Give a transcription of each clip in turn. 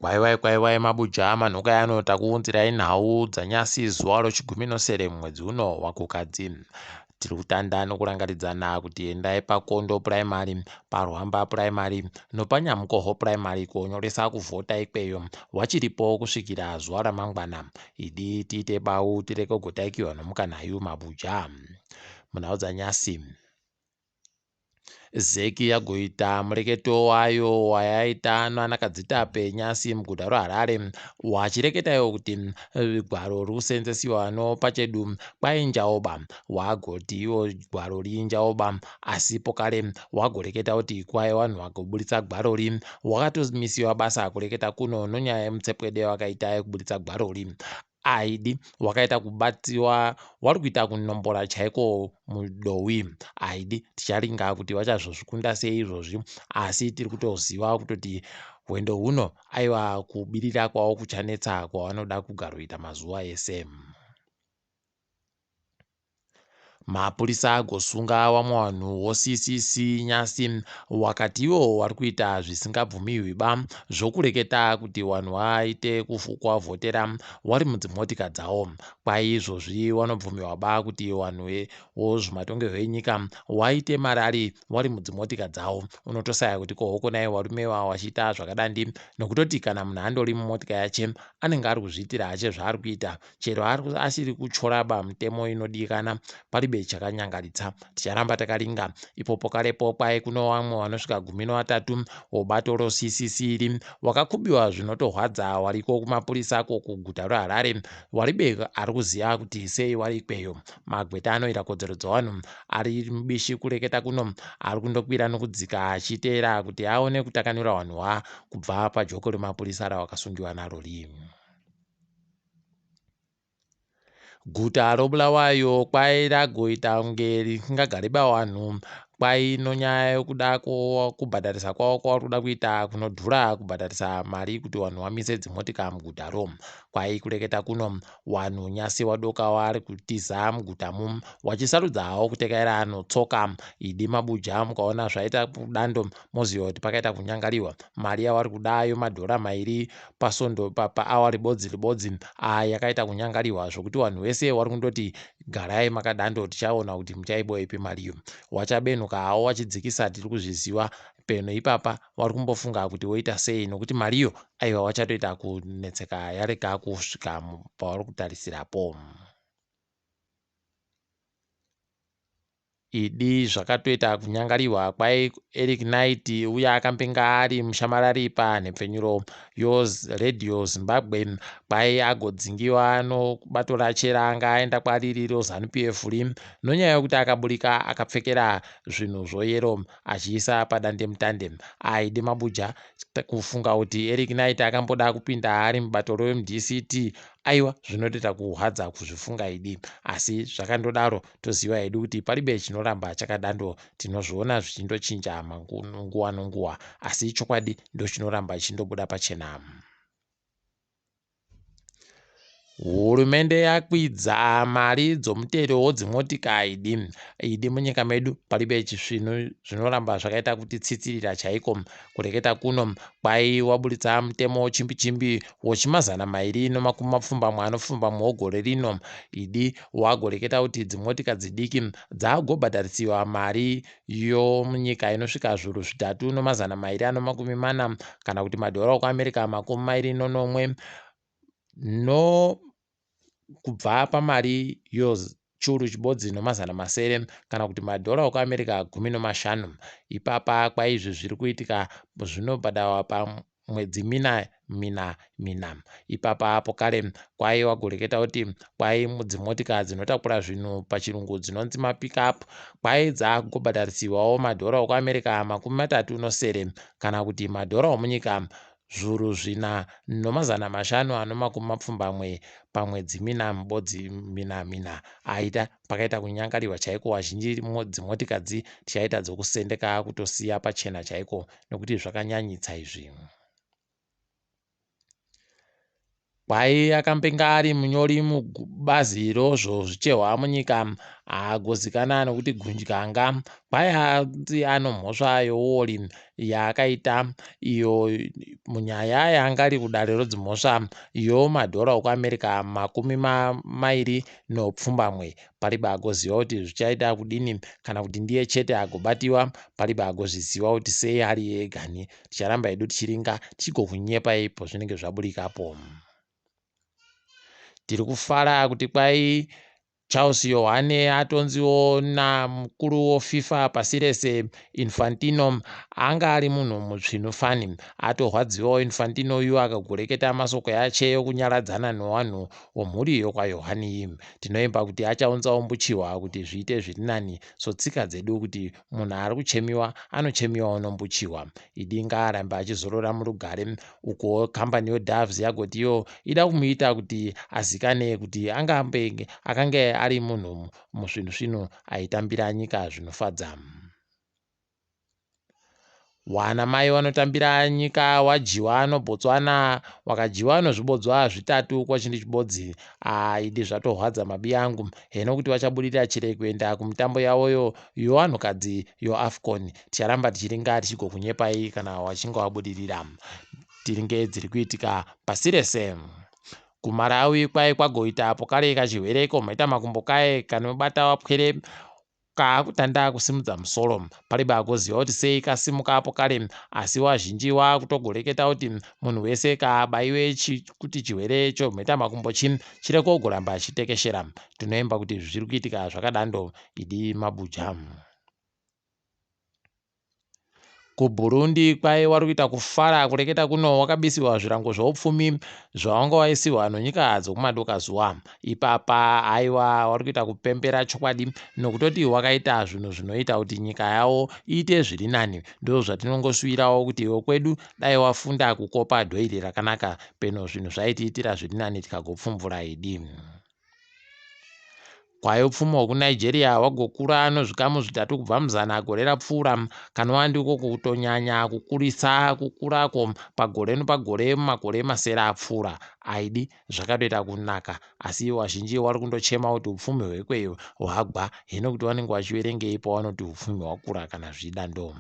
Kwaiwai kwaiwai mabuja manhuka ano takuunzirai nhau dzanyasi zuva rochigumi nosere mumwedzi uno waKukadzi. Tiri kutanda nokurangaridzana kuti endai paKondo Puraimari, paRwamba Puraimari nopaNyamukoho Puraimari konyoresa kuvhota ikweyo. Wachiripo kusvikira zuva ramangwana. Idi tiite bau tirege kugotaikiwa nomukanayu mabuja. Munhau dzanyasi. Zec yagoita mureketo wayo wayaita nanaKadzitape nyasi muguta roHarare wachireketa iwo kuti gwaro riri no pachedu kwainjaoba wagoti iwo gwaro riinjaoba asi pokare wagoreketa kuti kwai wanhu wagoburitsa gwaro ri wakatomisiwa basa kureketa kuno nonyaya yemutsepwede wakaita yekuburitsa gwaro ri aidi wakaita kubatiwa wari kuita kunombora chaiko mudowi aidi ticharinga kuti vachazozvikunda sei izvozvi asi tiri kutoziva kutoti hwendo huno aiwa kubirira kwavo kuchanetsa kwavanoda kugaroita mazuva ese. Mapurisa agosunga wamwe wanhu woCCC nyasi wakati iwo wari kuita zvisingabvumiwi ba zvokureketa kuti wanhu waite kuwavhotera wari mudzimotika dzawo. Kwai izvozvi wanobvumiwa ba kuti wanhu wozvematongerwo enyika waite marari wari mudzimotika dzawo. Unotosaya kuti ko hokonai warume iwawa wachiita zvakadandi nokutoti kana munhu andori mumotika yache anenge ari kuzviitira hache zvaari kuita Chero asiri kuchoraba mutemo inodikana palibe chakanyangaritsa. Ticharamba takaringa. Ipo pokarepo kwai kuno wamwe wanosvika gumi nowatatu wobato roCCC iri wakakubiwa zvinotohwadza wariko kumapurisa ko kuguta roHarare waribe ari kuziva kuti sei wari ikweyo. Magweta anoira kodzero dzewanhu ari mubishi kureketa kuno ari kundokwira nokudzika achiteera kuti aone kutakanura wanhu wa kubva pajoko remapurisa rawakasungiwa naro ri. Guta roBulawayo kwai ragoita kunge risingagari pavanhu kwai nonyaya yokuda kubhadharisa kwavo kwavari kuda kuita kunodhura kubhadharisa mari kuti vanhu vamise dzimotika mugutaro. Kwai kureketa kuno vanhu nyasi wadoka vari kutiza mugutamu wachisarudza hawo kutekaira notsoka idi mabuja mukaona zvaita dando moziva kuti pakaita kunyangariwa mari yawari kudayo madhora mairi pasondo paawa ribodzi ribodzi aya yakaita kunyangariwa zvokuti vanhu vese wari kundoti garai makadando tichaona kuti muchaiboipi mariyo wachabenuka hawo wachidzikisa tiri kuzviziva peno ipapa wari kumbofunga kuti woita sei nokuti mariyo aiwa wachatoita kunetseka yarega kusvika pawari kutarisirapo. Idi zvakatoita kunyangariwa kwaEric Knight uye akambenge ari mushamarari panhepfenyuro yoRadio Zimbabwe kwai agodzingiwa nobato rache raanga aenda kwariri roZanu PF ri nonyaya yokuti akaburika akapfekera zvinhu zvoyero achiisa padandemutande. Aidi mabuja kufunga kuti Eric Knight akamboda kupinda ari mubato roMDCT aiwa zvinotoita kuhwadza kuzvifunga idi asi zvakandodaro Toziva hedu kuti palibe chinoramba chakadando tinozviona zvichindochinja nguva nonguva asi chokwadi ndochinoramba chichindobuda pachena. Hurumende yakwidza mari dzomutero wodzimotika idi idi munyika medu palibe chisvinu zvinoramba zvakaita kuti tsitsirira chaiko kureketa kuno kwai waburitsa mutemo chimbi chimbi wochimazana mairi nomakumi mapfumbamwe anopfumbamwe wogore rino idi Wagoreketa kuti dzimotika dzidiki dzagobhadharisiwa mari yomunyika inosvika zvuru zvitatu nomazana mairi anomakumi mana kana kuti madhora okuAmerica makumi mairi nonomwe no kubva pamari yochuru chibodzi nomazana masere kana kuti madhora okuAmerica gumi nomashanu. Ipapa kwaizvi zviri kuitika zvinobhadharwa pa mwedzi mina mina mina. Ipapa apo kare kwai wagoreketa kuti kwai dzimotika dzinotakura zvinhu pachirungu dzinonzi mapickup kwai dzakubhadharisiwawo madhora okuAmerica 36 kana kuti madhora omunyika zvuru zvina nomazana mashanu anomakumi mapfumbamwe pamwedzi mina mubodzi mina mina aita pakaita kunyangariwa chaiko wazhinji dzimotika dzi tichaita dzokusendeka kutosiya pachena chaiko nokuti zvakanyanyitsa izvi. Kwai akambenge ari munyori mubazi rozvozvichehwa munyika agozikana nokuti Gundyanga. Kwai anzi ano mhosva youori yaakaita iyo munyaya yaanga ari kudare rodzimhosva yomadhora okuAmerica makumi mairi nopfumbamwe. Paribe agoziva kuti zvichaita kudini kana kuti ndiye chete agobatiwa. Paribe agozviziva kuti sei ari egani. Ticharamba hedu tichiringa tichigokunyepai pozvinenge zvaburikapo. Tiri kufara kuti kwai Charles Yohane atonziwo namukuru woFIFA pasi rese Infantino anga ari munhu mutsvinu fani. Atorwadziwawo Infantino uyu akagoreketa masoko yache yokunyaradzana nowanhu womhuri yokwaYohani iyi. Tinoimba kuti achaunzawo mbuchihwa kuti zviite zviri nani sotsika dzedu kuti munhu ari kuchemiwa anochemiwawo nombuchihwa. Idi ngaarambe achizorora murugare. Ukuwo kambani yoDoves yagoti iyo ida kumuita kuti azikane kuti angambe akange ari munhu musvinusvinu aitambira nyika zvinofadza. Wana mai wanotambira nyika wadyiwa noBotswana wakadyiwa nozvibodzwa zvitatu kwachindi chibodzi. Aa idi zvatorwadza mabi angu heno kuti vachabudirira chere kuenda kumitambo yavoyo yovanhukadzi yoAfcon. Ticharamba tichiringa tichigokunyepai kana wachinge wabudirira. Tiringe dziri kuitika pasi rese. KuMalawi kwai kwagoita apo kare kachirwere komheta makumbo kaye kanobata wapwere kaakutanda kusimudza musoro. Paribe agoziva kuti sei kasimuka apo kare asi wazhinji wakutogoreketa kuti munhu wese kaabaiwe kuti chirwere chomhetamakumbo chi chireke kugoramba chitekeshera. Tinoimba kuti zviri kuitika zvakadando idi mabuja. KuBurundi kwai wari kuita kufara kureketa kuno wakabisiwa zvirango zvoupfumi zvawanga waisiwa nonyika dzokumadoka zuva. Ipapa aiwa wari kuita kupembera chokwadi nokutoti wakaita zvinhu zvinoita kuti nyika yavo iite zviri nani. Ndozvatinongoshuwirawo kuti iwe kwedu dai wafunda kukopa dhoiri rakanaka peno zvinhu zvaitiitira zviri nani tikagopfumvura idi. Kwai upfumi hwekuNigeria hwagokura nozvikamu zvitatu kubva muzana gore rapfuura kanova ndiko kutonyanya kukurisa kukurako pagore nepagore mumakore masere apfuura. Aidi zvakatoita kunaka asi vazhinji vari kundochema kuti upfumi hwekweyo hwagwa hino kuti vanenge vachiverengei pavanoti upfumi hwakura kana zvichidando.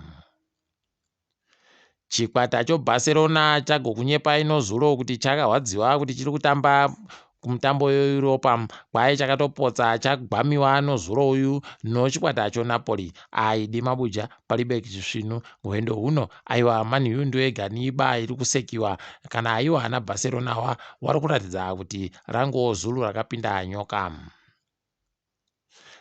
Chikwata choBarcelona chagokunyepai nozuro kuti chakarwadziwa kuti chiri kutamba kumutambo weEuropa kwai chakatopotsa chagwamiwa nozuro uyu nochikwata choNapoli. Aidi mabuja palibe chisvinu hwendo huno aiwa Man U ndiyo yega niba iri kusekiwa kana aiwa ana Barcelona wa wari kuratidza kuti rangowo zulu rakapinda nyoka.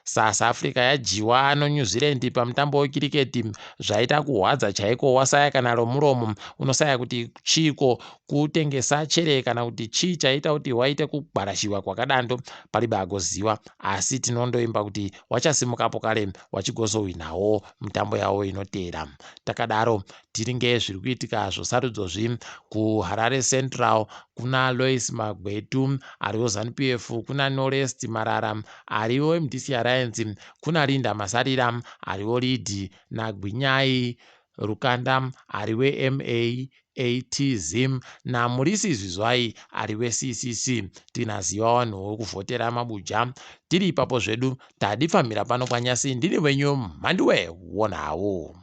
South Africa yadyiwa noNew Zealand pamutambo wekiriketi zvaita kuhwadza chaiko wasaya kana romuromo unosaya kuti chiiko kutengesa chere kana kuti chii chaita kuti waite kugwarashiwa kwakadando palibe agoziwa asi tinondoimba kuti wachasimukapo kare wachigozowinawo mitambo yavo inoteera takadaro Tiringe zviri kuitika zvosarudzo zvi kuHarare Central kuna Lois Magwetu ariwo Zanu PF, kuna Norest Marara ariwo mdc Alliance, kuna Linda Masarira ariwo Lead naGwinyai Rukanda ari weMAAT Zim naMurisi Zwizwai ari weCCC. Tinaziva vanhu wekuvhotera mabuja tiri ipapo zvedu tadipfamira pano kwanyasi ndini wenyu Mhanduwe Wonhawu.